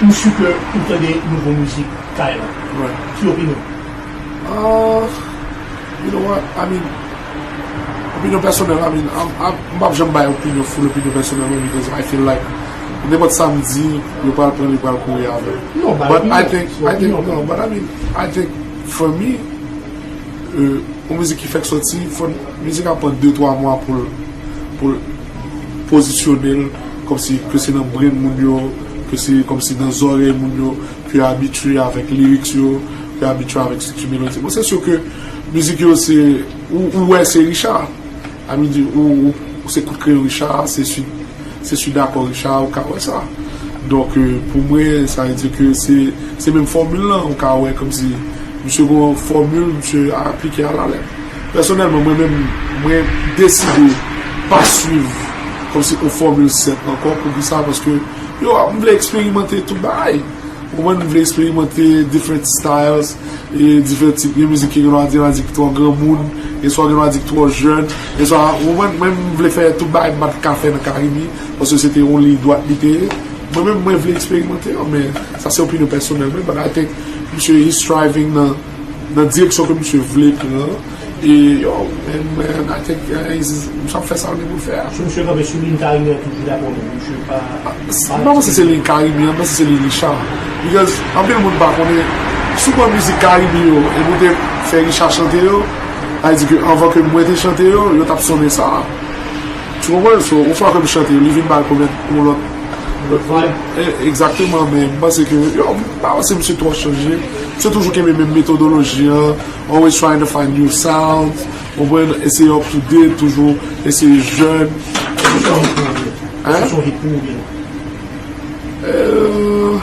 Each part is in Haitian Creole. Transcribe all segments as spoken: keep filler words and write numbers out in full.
M si ke ou tande nouvo mizik Kay la. Ki opinyon? Uh, you know what? I mean, opinyon pèsonèl, I mean, I'm, I'm, m p ap janm bay opinyon, full opinyon pèsonèl mwen, because I feel like nenpòt sa m di, yo pral pran li, yo pral kouri avè l. Non, bay But I opinyon, think, se I think, opinyon. No, but I mean, I think, for me, euh, yon mizik ki fèk sòti, fò mizik ap pran de twa mwa pou l, pou l pozisyone l, kòmsi ke se nan brenn moun yo, ke se kòmsi nan zòrèy moun yo, ke abitye avèk lyrics yo, ke abitye avèk estrikti melodi. Bon, se si ke mizik yo se, ou, ou wè se Richard. A mi di, ou, ou, ou se kout kreyon Richard, se si, se si dakò Richard, ou ka wè sa. Donk, euh, pou mwen, sa vle di ke se, se menm fòmil lan, ou ka wè kòmsi misye gen yon fòmil, misye aplike alalèt. Pèsonèlman, mwen menm, mwen deside pa swiv kòmsi yon fòmil senp ankò. Poukisa? Paske, yo, m vle eksperimante tout bagay. Ou konprann, m vle eksperimante different styles, e diferan tip de mizik ki gen dwa di, di ki twò granmoun, e swa gen dwa di ki twò jèn, e swa, ou konprann, mwen m vle fè tout bagay m pa t ka fè nan Karibi, paske se te yon liy dwat li te ye. Mwen menm, mwen vle eksperimante yo, men sa se opinyon pèsonèl mwen, but I think misye he's striving nan, nan direksyon ke misye vle pran, e yo, man, man, I think, uh, he's, misye ap fè sa l gen pou l fè a. Si misye kanpe sou liy Karibi an toujou, dapre ou, misye pa. M pa panse se liy Karibi an, m panse se liy Richard. Because anpil moun pa konnen, si w pran mizik Karibi yo, e pou te fè Richard chante yo, sa vle di ke anvan ke mwen te chante yo, yo t ap sonnen sa. Tu comprends? So, yon fwa ke m chante yo, li vin bay konèt yon lòt. Lòt vibe. E, egzakteman, men m panse ke, yo, m pa panse misye twò chanje. Misye toujou kenbe menm metodoloji an, always trying to find new sounds, ou konprann, eseye up to date, toujou eseye jèn. Hein? Se yon hit pou ou byen? Euh,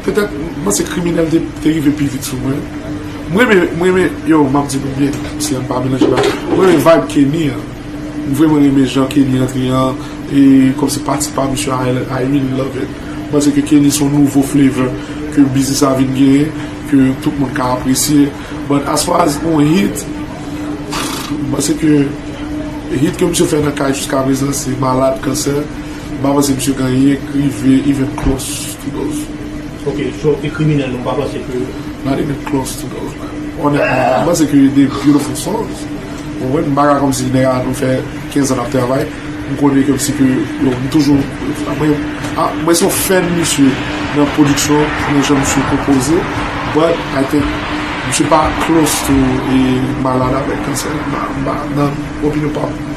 Petèt, m panse Kriminèl te, te rive pi vit sou mwen. Mwen renmen, mwen renmen, yo, m ap di nou byen, si an pa melanje ba. Mwen renmen vibe Kenny an. M vrèman renmen jan Kenny antre an, e kòmsi pati pa misye, I, I really love it. M panse ke Kenny se yon nouvo flavor ke biznis la vin genyen, ke tout moun ka apresye. But as far as yon hit, m panse ke hit ke misye fè nan kay jiska prezan se Malad, Kansè. M pa panse misye ka anyen rive even close to those. Ok, so e Kriminèl, nou pa panse ke. Not even close to those, man. Honestly, m panse ke they beautiful songs. Ou konprann, m pa ka kòmsi nèg a nou fè kenz an ap travay. M konnen kòmsi ke, yo, m toujou, mwen, a, mwen se yon fan misye nan pwodiksyon, nan jan misye konpoze. But I think misye pa close to e Malad avèk Kansè. M pa, m pa, nan opinyon pa m.